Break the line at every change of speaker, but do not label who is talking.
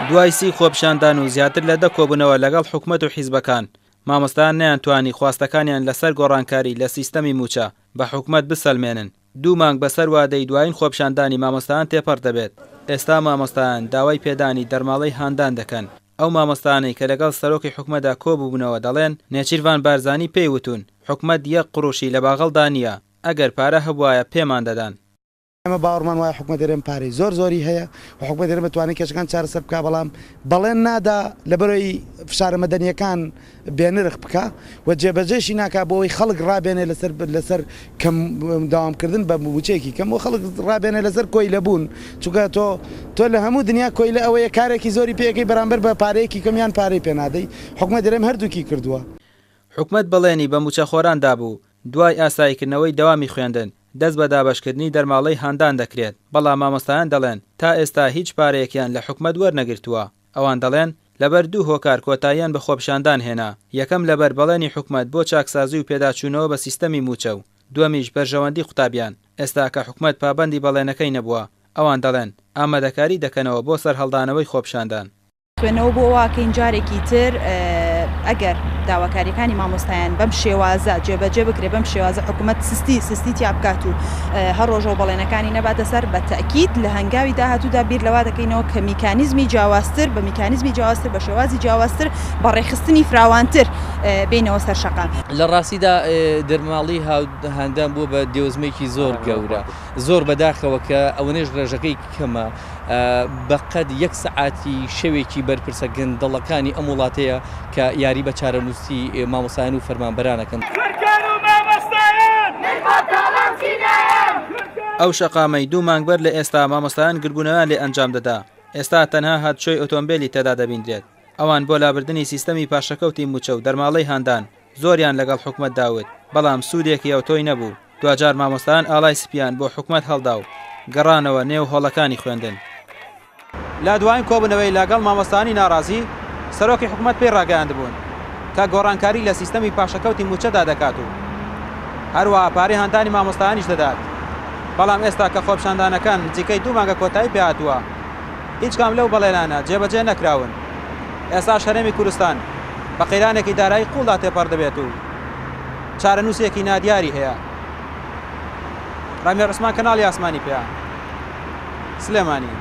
دوای سی خۆپیشاندان و زیاتر لە دە کۆبوونەوە لەگەڵ حکومەت و حیزبەکان، مامۆستایان نەیانتوانی خواستەکانیان لەسەر گۆڕانکاری لە سیستەمی مووچە بە حکومەت بسەلمێنن. دوو مانگ بەسەر وادەی دوایین خۆپیشاندانی مامۆستایان تێپەڕ دەبێت، ئێستا مامۆستایان داوای پێدانی دەرماڵەی هاندان دەکەن. ئەو مامۆستایانەی کە لەگەڵ سەرۆکی حکومەتدا کۆبووبوونەوە دەڵێن، نێچیرڤان بارزانی پێی وتوون، حکومەت یەک قڕوشی لە باغەڵدا نییە، ئەگەر پارە هەبوایە پێمان دەدان.
ئێمە باوەڕمان وایە حکومەت هەرێم پارەی زۆر زۆری هەیە و حکومەت هەرێم دەتوانێت کێشەکان چارەسەر بکا، بەڵام بەڵێن نادا لەبەرئەوەی فشارە مەدەنییەکان بێنرخ بکا و جێبەجێشی ناکا بۆ ئەوەی خەڵک ڕابێنێ لەسەر لەسەر کەم داوامکردن بە مووچەیەکی کەم و خەڵک ڕابێنێ لەسەر کۆیلەبوون چونکە تۆ تۆ لە هەموو دنیا کۆیلە ئەوەیە کارێکی زۆری پێ ئەکەی بەرامبەر بە پارەیەکی کەم یان پارەی پێ نادەی حکومەت هەرێم هەردووکی کردووە.
حکومەت بەڵێنی بە مووچەخۆران دابوو دوای ئاساییکردنەوەی دەوامی خوێندن، دەست بە دابەشکردنی دەرماڵەی هاندان دەکرێت، بەڵام مامۆستایان دەڵێن، تا ئێستا هیچ پارەیەکیان لە حکومەت وەرنەگرتووە. ئەوان دەڵێن، لەبەر دوو هۆکار کۆتاییان بە خۆپیشاندان هێنا، یەکەم لەبەر بەڵێنی حکومەت بۆ چاکسازی و پێداچوونەوە بە سیستەمی مووچە و دووەمیش بەرژەوەندی قوتابیان، ئێستا کە حکومەت پابەندی بەڵێنەکەی نەبووە، ئەوان دەڵێن، ئامادەکاری دەکەنەوە بۆ سەرهەڵدانەوەی خۆپیشاندان.
خوێندنەوە بۆ واکەین جارێکی تر ئەگەر داواکاریەکانی مامۆستایان بەم شێوازە جێبەجێ بکرێت بەم شێوازە حکوومەت سستی سستی تیا بکات و هەر ڕۆژەو بەڵێنەکانی نەباتە سەر بە تەئکید لە هەنگاوی داهاتوودا بیر لەوە دەکەینەوە کە میکانیزمی جیاوازتر بە میکانیزمی جیاوازتر بە شێوازی جیاوازتر بە ڕێکخستنی فراوانتر بێینەوە سەر شەقام.
لە ڕاستیدا دەرماڵی هاندان بووە بە دێوزمێکی زۆر گەورە زۆر بەداخەوە کە ئەوەنەش ڕێژەکەی کەمە بەقەد یەک سەعاتی شەوێکی بەرپرسە گەندەڵەکانی ئەم وڵاتەیە کە یاری بە چارەنووسی مامۆستایان و فەرمانبەران ئەکەن.
ئەو شەقامەی دوو مانگ بەر لە ئێستا مامۆستایان گردبوونەوەیان لێ ئەنجام دەدا، ئێستا تەنها هاتوچۆی ئۆتۆمبێلی تێدا دەبیندرێت. ئەوان بۆ لابردنی سیستەمی پاشەکەوتی مووچە و دەرماڵەی هاندان، زۆریان لەگەڵ حکومەتدا وت، بەڵام سوودێکی ئەوتۆی نەبوو، دواجار مامۆستایان ئاڵای سپییان بۆ حکومەت هەڵدا و گەڕانەوە نێو هۆڵەکانی خوێندن. لە دوایین کۆبوونەوەی لەگەڵ مامۆستایانی ناڕازی، سەرۆکی حکومەت پێی ڕاگەیاندبوون کە گۆڕانکاری لە سیستەمی پاشەکەوتی مووچەدا دەکات و هەروەها پارەی هاندانی مامۆستایانیش دەدات، بەڵام ئێستا کە خۆپیشاندانەکان نزیکەی دوو مانگە کۆتایی پێهاتووە، هیچ کام لەو بەڵێنانە جێبەجێ نەکراون. ئێستاش هەرێمی کوردستان بە قەیرانێکی دارایی قووڵدا تێپەڕ دەبێت و چارەنووسێکی نادیاری هەیە. ڕامیار عوسمان کەناڵی ئاسمانی پەیام، سلێمانی.